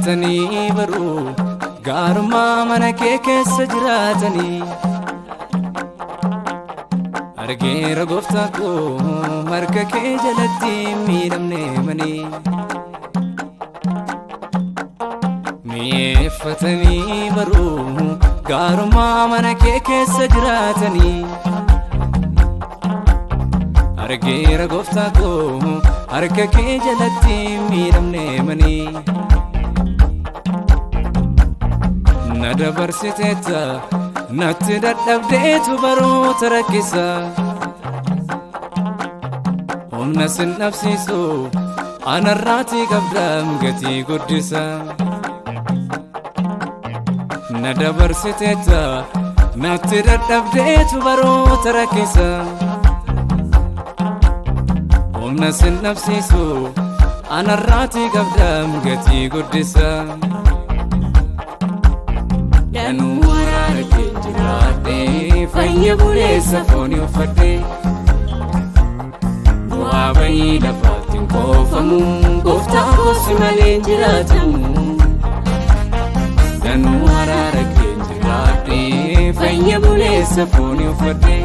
Mi'eeffatanii baruu gaarummaa mana kee keessa jiraatanii. Argeera gooftaa koo harka kee jalatti miidhamne manii. Mi'eeffatanii baruu gaarummaa mana kee keessa jiraatanii. Argeera gooftaa koo harka kee jalatti miidhamne manii. Na dabarsiteetta natti dadhabdeetu baroota rakkisa. Humna sin dhabsiisu anarraatii qabdaam gatii guddisa. Na dabarsiteetta natti dadhabdeetu baroota rakkisa. Humna sin dhabsiisu anarraatii qabdaam gatii guddisa. Danuu waraana kee jiraadhee fayya buleessa foonii uffadhee. Bu'aa bayii lafaatti hin qoofamu gooftaa koo si malee hin jiraatamu. Danuu araara kee jiraadhee fayya buleessa foonii uffadhee.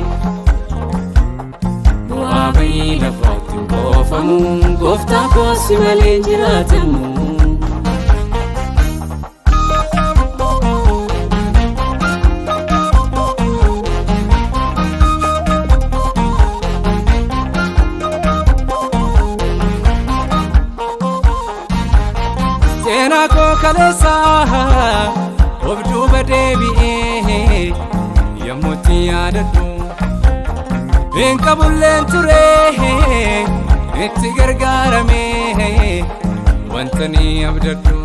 Bu'aa bayii lafaatti hin qoofamu gooftaa koo si malee hin jiraatamu. Seenaa koo kaleessaa of duuba deebi'ee yommuutti yaadadhu. Hin qabulleen ture itti gargaaramee wanta ni abdadhu.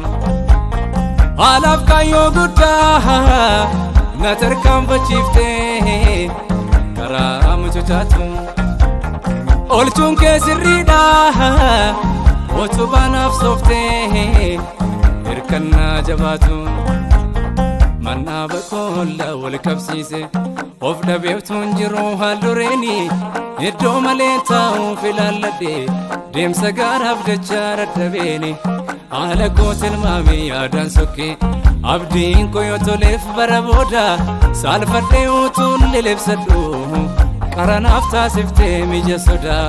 Haalaaf kaayyoo guddaa na tarkaanfachiiftee karaa mucucaatu. Olchuun kee sirriidha utubaa naaf sooftee hirkannaa jabaatu. Mannaa bakkoolla wal qabsiise of dhabeeftuun jiru haaldureeni iddoo malee taa'uuf ilaalladhe deemsa gaaraaf jecha dadhabeeni haala koo tilmaame yaadaan sokke abdiin koo yoo toleef bara booda saalfadhee utuun lilibsadhu qaranaaf taasiftee mija sodaa.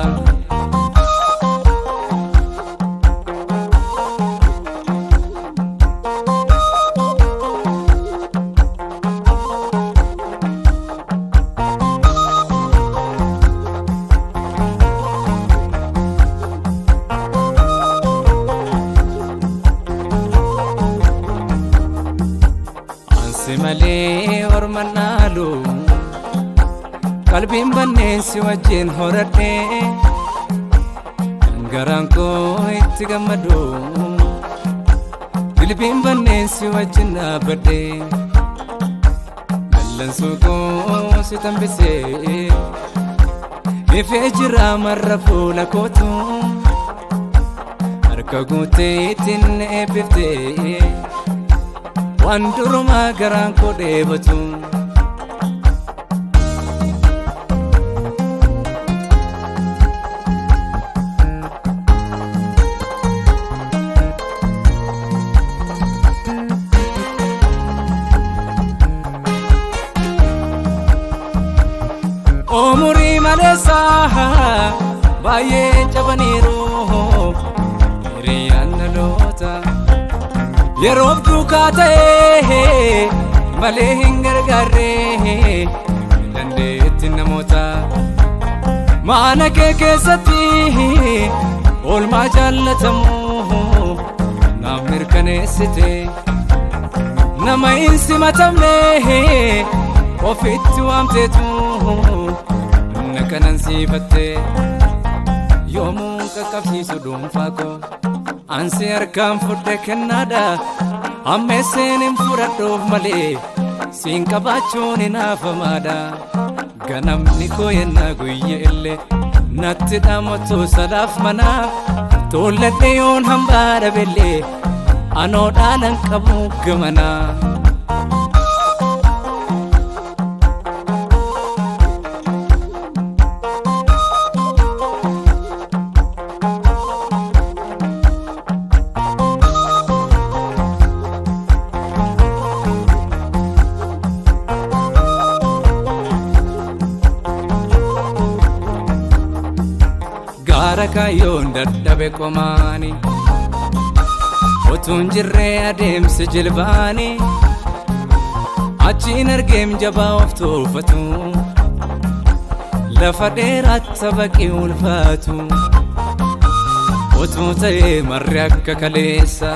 Ansi malee orma naalu qalbiin banneen si wajjin horadhee kan garaan koo itti gammadu dilbiin banneen si wajjin dhaabbadhee dallansuu koo si tambisee ifee jira marra fuula kootu harka guutee ittiin eebbiftee waan durumaa garaan koo dheebotu. Umurii maleessa baay'een cabaniiru hiriyaan dhaloota yeroof duukaa ta'ee malee hin gargaarre dandeetti namoota mana kee keessatti oolmaa jaallatamu naaf mirkaneessite nama hin simatamne ofitti waamteetu na kanansiifatte yoomuu qaqqabsiisu dhuunfaa koo ansi harkaan fudhe kennaadha ammeesseen hin fudhadhuuf malee siin qabaachuun hin haafamaadha ganamni koo yennaa guyya illee natti dhaamatu salaaf manaa tuulladhe yoon hambaa dhabellee anoo dhaalan qabu gamanaa. kaayyoon dadhabe qomaani. Utuun jirree adeemsi jilbaani. Achiin argeem jabaa of tuuffatu. Lafa dheeraatti baqii ulfaatu. Utuu ta'ee marri akka kaleessa.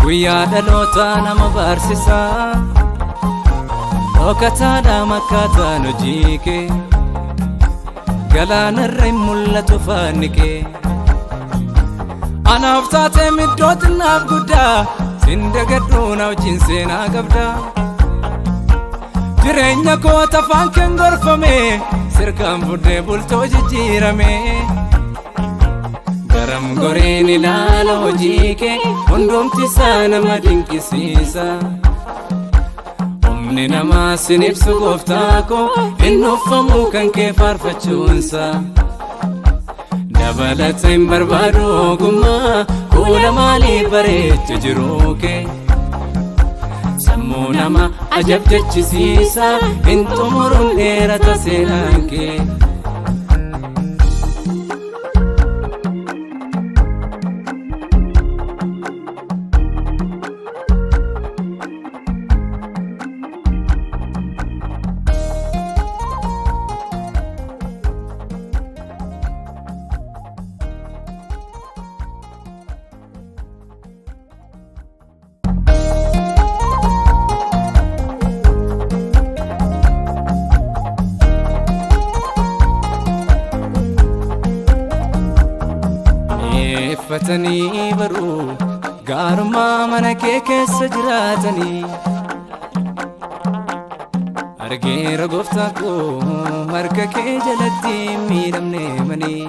Guyyaa dhalootaa nama barsiisa. Dhokataadha makkaataan hojii kee. Galaanarra hin mul'atu faanni kee. Anaaf taatee iddoo xinnaaf guddaa. Sin dagadhuu na wajjin seenaa qabda. Jireenya koo tafaan keen gorfame. Sirkaan fuddee bultoo jijjiirame. Garam goreen ilaala hojii kee hundumti isaa nama dinqisiisa. Humni namaa sin ibsu gooftaa koo hin uffamu kan kee faarfachuunsa. Dabalata hin barbaadu ogummaa kuula maalii bareecha jiruu kee. Sammuu nama ajab jechisiisa hin xumuruun dheerata seenaan kee. Mi'eeffatanii baruu gaarummaa mana kee keessa jiraatanii. Argeera gooftaa koo harka kee jalatti miidhamne manii.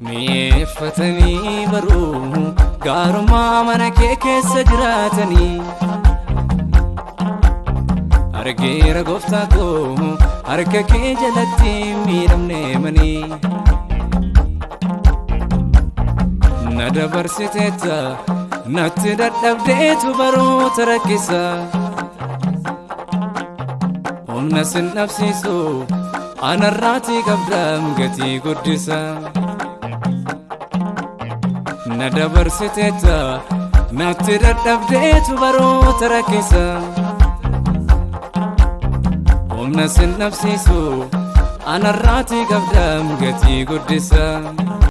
Mi'eeffatanii baruu gaarummaa mana kee keessa jiraatanii. Argeera gooftaa koo harka kee jalatti miidhamne manii. Na dabarsiteetta natti dadhabdeetu baroota rakkisa. Humna sin dhabsiisu anarraatii qabdaam gatii guddisa. Na dabarsiteetta natti dadhabdeetu baroota rakkisa. Humna sin dhabsiisu anarraatii qabdaam gatii guddisa.